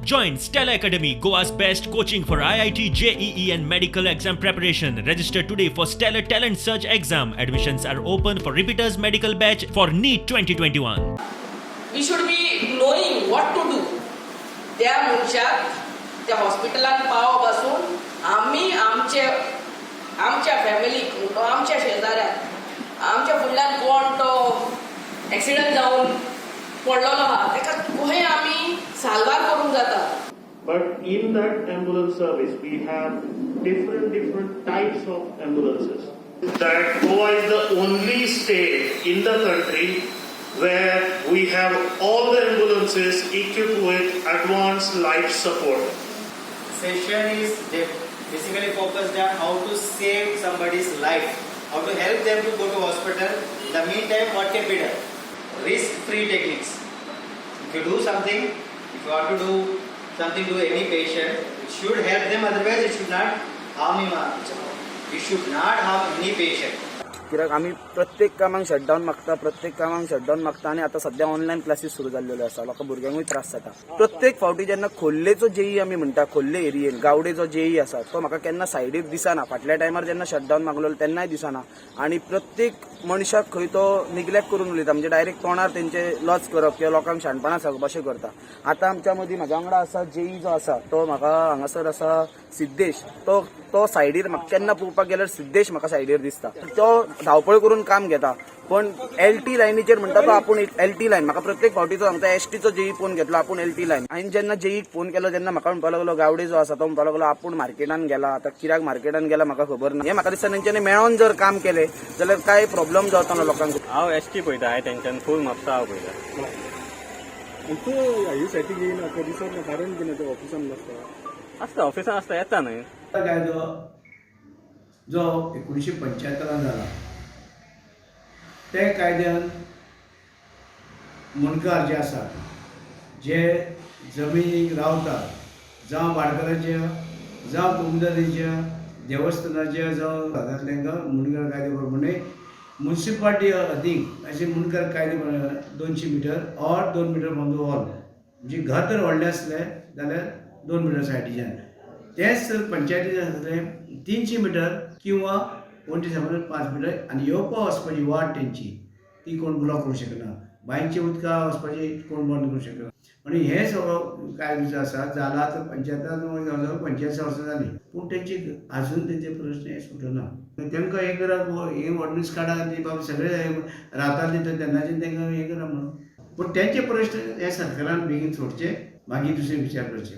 Join Stellar Academy, Goa's best coaching for IIT, JEE, and medical exam preparation. Register today for Stellar Talent Search exam. Admissions are open for repeaters medical batch for NEET 2021. We should be knowing what to do. त्या मनशाक त्या हॉस्पिटलान पाव पासून आमी आमचे आमच्या फॅमिलीक, आमच्या शेजाऱ्याक, आमच्या फुडल्यान कोण तो एक्सिडंट जावन पडलेलो आहा, ताका खंय आमी साल्वार करूंक जाता. But in that ambulance service, we have different different types of ambulances. That Goa is the only state in the country where we have all the ambulances equipped with advanced life support. Session is basically focused on how to save somebody's life, how to help them to go to hospital. In the meantime, what can be done? Risk-free techniques. If you do something, if you want to do something to any patient, it should help them. Otherwise, it should not harm him. You should not harm any patient. कित्याक आमी प्रत्येक कामाक shutdown मागता, प्रत्येक कामाक shutdown मागता आनी आतां सद्या ऑनलायन क्लासीस सुरू जाल्लेल्यो आसा. लोकां भुरग्यांकूय त्रास जाता. प्रत्येक फावटी जेन्ना खोर्लेचो जेई, आमी म्हणटा खोर्ले एरियेन गावडेचो जेई आसा, तो म्हाका केन्ना सायडीर दिसना. फाटल्या टायमार जेन्ना शटडावन मागलेलो तेन्नाय दिसना आनी प्रत्येक मनशाक खंय तो निग्लेक्ट करून उलयता. म्हणजे डायरेक्ट तोंडार तेंचे लज करप किंवा लोकांक शाणपणां सांगप अशें करता. आतां आमच्या मदीं म्हाज्या वांगडा आसा जेई जो आसा, तो म्हाका हांगासर आसा सिद्देश. तो तो सायडीर म्हाका केन्ना पळोवपाक गेल्यार सिद्देश म्हाका सायडीर दिसता. तो धांवपळ करून काम घेता, पण एलटी लायनीचेर म्हणटा तो आपूण एलटी लायन. म्हाका प्रत्येक फावटी तो सांगता, एसटीचो जेई फोन घेतलो, आपूण एलटी लायन. हांवें जेन्ना जेईक फोन केलो तेन्ना म्हाका म्हणपाक लागलो, गावडे जो आसा तो म्हणपाक लागलो आपूण मार्केटान गेला. आतां कित्याक मार्केटान गेला म्हाका खबर ना. हें म्हाका दिसता, तेंच्यांनी मेळोन जर काम केलें जाल्यार कांय प्रॉब्लम जावचो ना लोकांक. हांव एसटी पळयता. हांवें तेंच्यान फूल म्हापसा हांव पळयता. आनी तूं ह्या सायटीक येयना, खंय दिसत ना, कारण कितें? ते ऑफिसान नासता? आसता, ऑफिसान आसता, येता न्हय. कायदो जो 1975न जाला, ते कायद्यान मुंडकार जे आसात, जे जमिनीक रावतात, जावं भाटकाराच्या, जावं कोमुनिदादीच्या, देवस्थानाच्या, जावं तातूंतल्यान मुंडकार कायदे प्रमाणे मुन्सिपाल्टी अधीन अशे मुंडकार कायदे 200 metre or 2 metre from the wall. म्हणजे घर जर व्हडलें आसलें जाल्यार 2 मिटर सायडीच्यान. तेच जर पंचायतीचें आसलें 300 मिटर किंवा वण्टी सामन 5 मिटर. आनी येवपा वचपाची वाट तेंची ती कोण ब्लॉक करूंक शकना, बांयचे उदका वचपाची कोण बंद करूंक शकना. आनी हे सगळो कायदो जो आसा जाला, तो पंचायतान जवळ जवळ 85 वर्सां जालीं, पूण तेंची आजून तेंचे प्रश्न हे सुटना. तेमकां हें करा, हे ऑर्डिनन्स काडा आनी बाबा सगळे रावताले तर तेन्नाच्यान तेंकां हें करा म्हणून. पूण तेंचे प्रश्न हे सरकारान बेगीन सोडचे, मागीर दुसरे विचार करचे.